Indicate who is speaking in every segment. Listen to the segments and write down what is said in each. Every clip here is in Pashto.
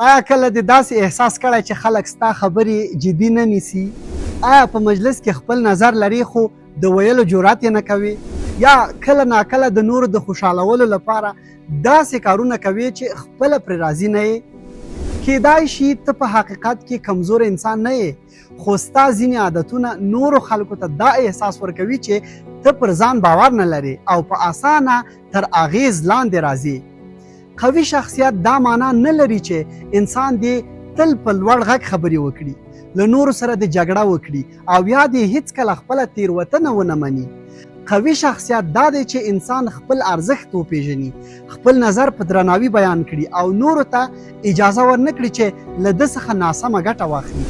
Speaker 1: آیا کله دې داسې احساس کړی چې خلک ستا خبرې جدي نه نیسي؟ آیا په مجلس کې خپل نظر لرې خو د ویلو جرات یې نه کوې؟ یا کله ناکله د نورو د خوشحالولو لپاره داسې کارونه کوې چې خپله پرې راضي نه یې؟ کیدای شي ته په حقیقت کې کمزوری انسان نه یې، خو ستا ځینې عادتونه نورو خلکو ته دا احساس ورکوي چې ته پر ځان باور نه لرې او په اسانه تر اغیز لاندې راځې. قوي شخصیت دا معنا نه لري چې انسان دې تل په لوړ غږ خبرې وکړي، له نورو سره دې جګړه وکړي او یا دې هیڅکله خپله تیروتنه ونه مني. قوي شخصیت دا دی چې انسان خپل ارزښت وپیژني، خپل نظر په درناوي بیان کړي او نورو ته اجازه ورنه کړي چې له ده څخه ناسمه ګټه واخلي.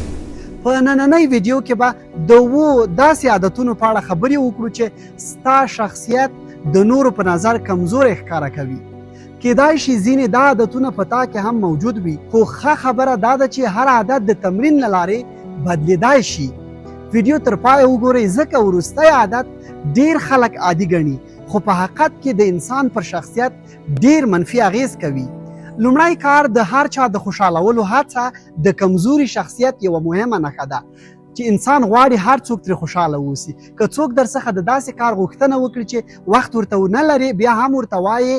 Speaker 1: په نننۍ ویډیو کې به د اوو داسې عادتونو په اړه خبرې وکړو چې ستا شخصیت د نورو په نظر کمزوری ښکاره کوي. کیدای شي ځینې دا عادتونه په تا کې هم موجود وي، خو ښه خبره دا ده چې هر عادت د تمرین له لارې بدلیدای شي. ویډیو تر پایه وګورئ، ځکه وروستی عادت ډیر خلک عادي ګڼي، خو په حقیقت کې د انسان پر شخصیت ډیر منفي اغیز کوي. لومړی کار، د هر چا د خوشحالولو هڅه د کمزوري شخصیت یوه مهمه نښه ده چې انسان غواړي هر څوک ترې خوشحاله اوسي. که څوک در څخه د داسې کار غوښتنه وکړي چې وخت ورته ونه لرې، بیا هم ورته وایې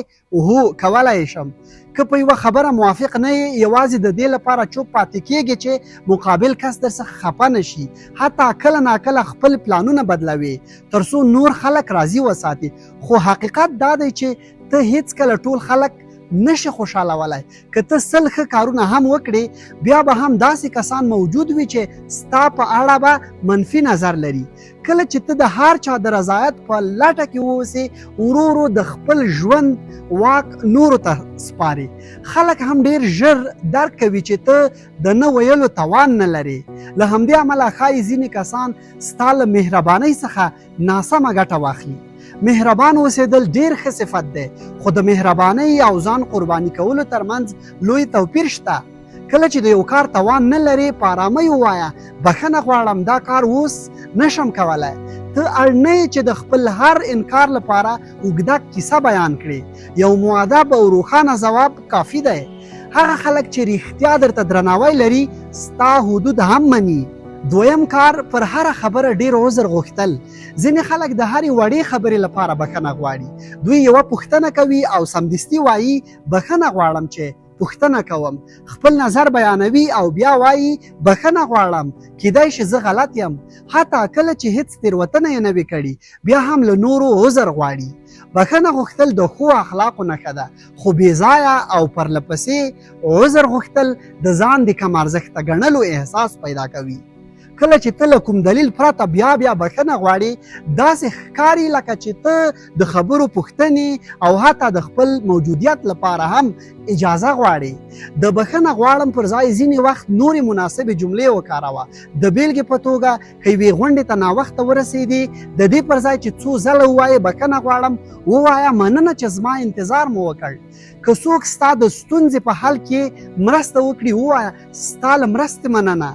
Speaker 1: هو کولای شم. که په یوه خبره موافق نه یې، یوازې د دې لپاره چوپ پاتې کېږې چې مقابل کس در څخه خپه نه شي. حتی کله ناکله خپل پلانونه بدلوې تر څو نور خلک راضي وساتې، خو حقیقت دا دی چې ته هیڅکله ټول خلک نشې خوشحالولای. که ته 100 ښه کارونه هم وکړې، بیا به هم داسې کسان موجود وي چې ستا په اړه به منفي نظر لري. کله چې ته د هر چا د رضایت په لټه کې واوسې، ورو ورو د خپل ژوند واک نورو ته سپارې. خلک هم ډیر ژر درک کوي چې ته د نه ویلو توان نه لرې. له همدې امله ښایي ځینې کسان ستا له مهربانۍ څخه ناسمه ګټه واخلي. مهربان اوسېدل ډیر ښه صفت دی، خو د مهربانۍ او ځان قرباني کولو ترمنځ لوی توپیر شته. کله چې د یو کار توان نه لرې، په آرامۍ ووایه بښنه غواړم، دا کار اوس نشم کولای. ته اړ نه یې چې د خپل هر انکار لپاره اوږده کیسه بیان کړې. یو مؤدب او روښانه ځواب کافي دی. هغه خلک چې رښتیا درته درناوی لري، ستا حدود هم مني. دویم کار، پر هره خبره ډیر عذر غوښتل. ځینې خلک د هرې وړې خبرې لپاره بښنه غواړي. دوی یوه پوښتنه کوي او سمدستي وایي بښنه غواړم چې پوښتنه کوم. خپل نظر بیانوي او بیا وایي بښنه غواړم، کیدای شي زه غلط یم. حتی کله چې هیڅ تېروتنه یې نه وي کړې، بیا هم له نورو عذر غواړي. بښنه غوښتل د ښو اخلاقو نښه ده، خو بې ځایه او پرله پسې عذر غوښتل د ځان د کم ارزښته ګڼلو احساس پیدا کوي. کله چې ته له کوم دلیل پرته بیا بیا بښنه غواړې، داسې ښکاري لکه چې ته د خبرو، پوښتنې او حتی د خپل موجودیت لپاره هم اجازه غواړې. د بښنه غواړم پر ځای ځینې وخت نورې مناسبې جملې وکاروه. د بیلګې په توګه، که یوې غونډې ته ناوخته ورسېدې، د دې پر ځای چې څو ځله ووایې بښنه غواړم، ووایه مننه چې زما انتظار مو وکړ. که څوک ستا د ستونزې په حل کې مرسته وکړي، ووایه ستا له مرستې مننه.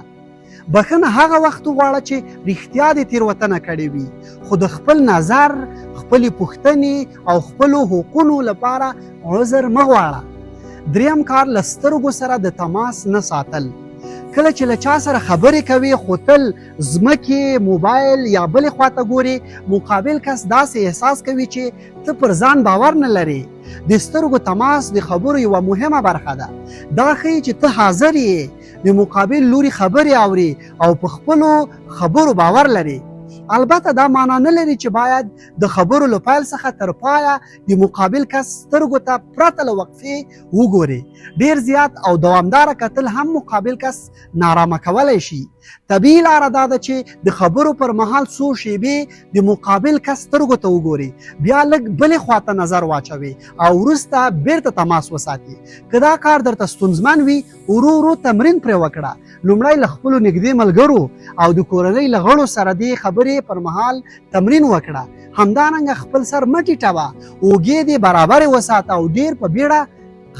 Speaker 1: بښنه هغه وخت وغواړه چې رښتیا دې تېروتنه کړې وي، خو د خپل نظر، خپلې پوښتنې او خپلو حقونو لپاره عذر مه غواړه. دریم کار، له سترګو سره د تماس نه ساتل. کله چې له چا سره خبرې کوې خو تل ځمکې، موبایل یا بلې خواته ګورې، مقابل کس داسې احساس کوي چې ته پر ځان باور نه لرې. د سترګو تماس د خبرو یوه مهمه برخه ده. دا ښیي چې ته حاضر یې، د مقابل لوري خبرې اورې او په خپلو خبرو باور لرې. البته دا معنا نه لري چې باید د خبرو له پیل څخه تر پایه د مقابل کس سترګو ته پرته له وقفې وګورې. ډیر زیات او دوامداره کتل هم مقابل کس نارامه کولی شي. طبیعي لاره دا ده چې د خبرو پر مهال څو شیبې د مقابل کس سترګو ته وګورې، بیا لږ بلې خواته نظر واچوې او وروسته بیرته تماس وساتې. که دا کار درته ستونزمن وي، ورو ورو تمرین پرې وکړه. لومړی له خپلو نږدې ملګرو او د کورنۍ له غړو سره دې خبرې پر مهال تمرین وکړه. همدارنګه خپل سر مه ټیټوه، اوږې دې برابرې وساته او ډیر په بیړه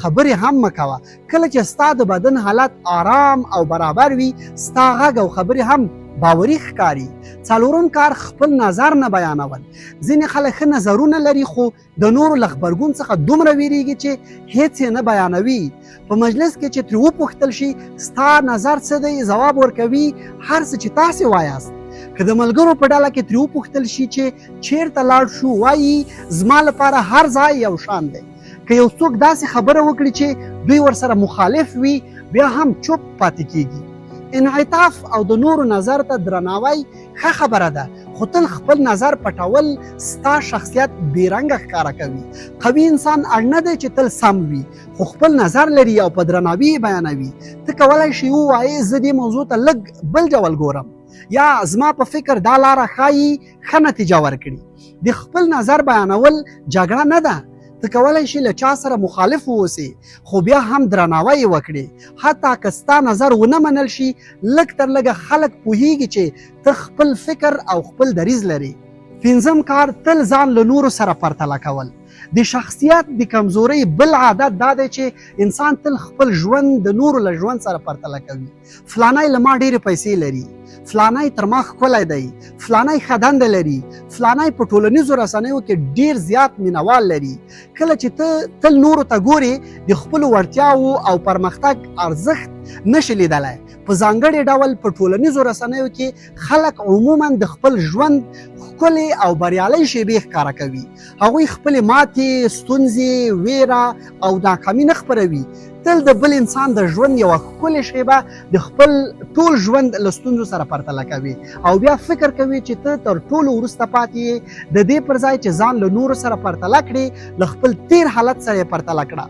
Speaker 1: خبرې هم مه کوه. کله چې ستا د بدن حالت آرام او برابر وي، ستا غږ او خبرې هم باوري ښکاري. څلورم کار، خپل نظر نه بیانول. ځینې خلک ښه نظرونه لري، خو د نورو له غبرګون څخه دومره ویریږي چې هیڅ یې نه بیانوي. په مجلس کې چې ترې وپوښتل شي ستا نظر څه دی، ځواب ورکوي هر څه چې تاسې وایاست. که د ملګرو په ډله کې ترې وپوښتل شي چې چیرته لاړ شو، وایي زما لپاره هر ځای یو شان دی. که یو څوک داسې خبره وکړي چې دوی ورسره مخالف وي، بیا هم چوپ پاتې کیږي. انعطاف او د نورو نظر ته درناوی ښه خبره ده، خو تل خپل نظر پټول ستا شخصیت بې رنګه ښکاره کوي. قوي انسان اړ نه دی چې تل سم وي، خو خپل نظر لري او په درناوي یې بیانوي. ته کولای شې ووایې زه دې موضوع ته لږ بل ډول ګورم، یا زما په فکر دا لاره ښایي ښه نتیجه ورکړي. د خپل نظر بیانول جګړه نه ده. ته کولای شې له چا سره مخالف واوسې، خو بیا هم درناوی یې وکړې. حتی که ستا نظر ونه منل شي، لږ تر لږه خلک پوهیږي چې ته خپل فکر او خپل دریځ لرې. پنځم کار، تل ځان له نورو سره پرتله کول. د شخصیت د کمزورۍ بل عادت دا دی چې انسان تل خپل ژوند د نورو له ژوند سره پرتله کوي. فلانی له ما ډېرې پیسې لري، فلانی تر ما ښکلی دی، فلانی ښه دنده لري، فلانی په ټولنیزو رسنیو کې ډېر زیات مینوال لري. کله چې ته تل نورو ته ګورې، د خپلو وړتیاوو او پرمختګ ارزښت نشې لیدلی. په ځانګړي ډول په ټولنیزو رسنیو کې خلک عموما د خپل ژوند ښکلې او بریالۍ شیبې ښکاره کوي. هغوی خپلې ماتې، ستونزې، ویره او ناکامي نه خپروي. تل د بل انسان د ژوند یوه ښکلې شیبه د خپل ټول ژوند له ستونزو سره پرتله کوي او بیا فکر کوي چې ته تر ټولو وروسته پاتې یې. د دې پر ځای چې ځان له نورو سره پرتله کړې، له خپل تیر حالت سره یې پرتله کړه.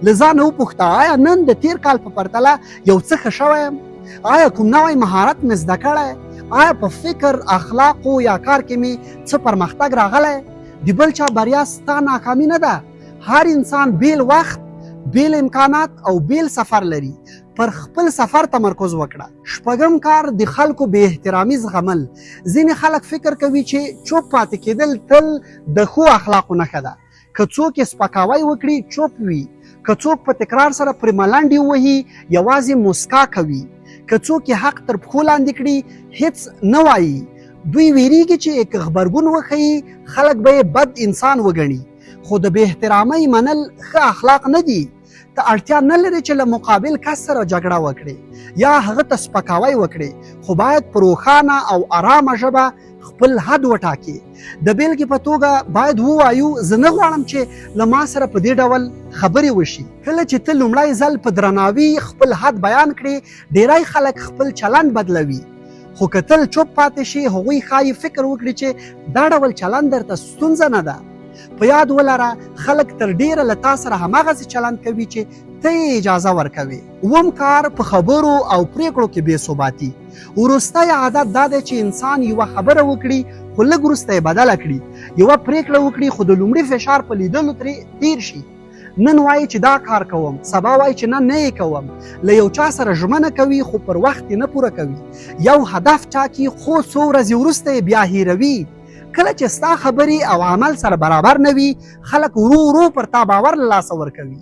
Speaker 1: له ځانه وپوښته، آیا نن د تیر کال په پرتله یو څه ښه شوی یم؟ آیا کوم نوی مهارت مې زده کړی؟ آیا په فکر، اخلاقو یا کار کې مې څه پرمختګ راغلی؟ د بل چا بریا ستا ناکامي نه ده. هر انسان بیل وخت، بیل امکانات او بیل سفر لري. پر خپل سفر تمرکز وکړه. شپږم کار، د خلکو بې احترامي زغمل. ځینې خلک فکر کوي چې چوپ پاتې کېدل تل د ښو اخلاقو نښه ده. که څوک یې سپکاوی وکړي، چوپ وي. که څوک په تکرار سره پرې ملنډې ووهي، یوازې موسکا کوي. که څوک یې حق تر پښو لاندې کړي، هیڅ نه وایي. دوی ویریږي چې که غبرګون وښيي، خلک به یې بد انسان وګڼي. خو د بې احترامۍ منل ښه اخلاق نه دي. ته اړتیا نه لرې چې له مقابل کس سره جګړه وکړې یا هغه ته سپکاوی وکړې، خو باید په روښانه او ارامه ژبه خپل حد وټاکې. د بیلګې په توګه باید ووایو، زه نه غواړم چې له ما سره په دې ډول خبرې وشي. کله چې ته لومړی ځل په درناوي خپل حد بیان کړې، ډیری خلک خپل چلند بدلوي. خو که تل چوپ پاتې شي، هغوی ښایي فکر وکړي چې دا ډول چلند درته ستونزه نه ده. په یاد ولره، خلک تر ډیره له تا سره هماغسې چلند کوي چې ته یې اجازه ورکوې. اووم کار، په خبرو او پریکړو کې بې ثباتي. وروستی عادت دا دی چې انسان یوه خبره وکړي، خو لږ وروسته یې بدله کړي. یوه پریکړه وکړي، خو د لومړي فشار په لیدلو ترې تیر شي. نن وایي چې دا کار کوم، سبا وایي چې نه نه یې کوم. له یو چا سره ژمنه کوي، خو پر وخت یې نه پوره کوي. یو هدف ټاکي، خو څو ورځې وروسته یې بیا هیروي. کله چې ستا خبرې او عمل سره برابر نه وي، خلک ورو ورو پر تا باور له لاسه ورکوي.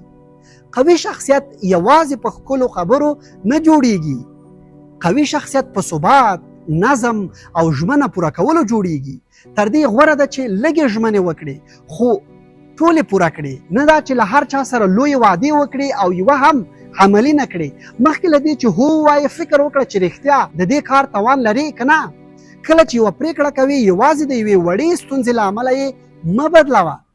Speaker 1: قوي شخصیت یوازې په ښکلو خبرو نه جوړیږي. قوي شخصیت په ثبات، نظم او ژمنه پوره کولو جوړیږي. تر دې غوره ده چې لږې ژمنې وکړې، خو ټولې پوره کړې، نه دا چې له هر چا سره لویې وعدې وکړې او یوه هم عملي نه کړې. مخکې له دې چې هو ووایې، فکر وکړه چې رښتیا د دې کار توان لرې که نه. کله چې یوه پرېکړه کوې، یوازې د یوې وړې ستونزې له امله یې مه بدلوه.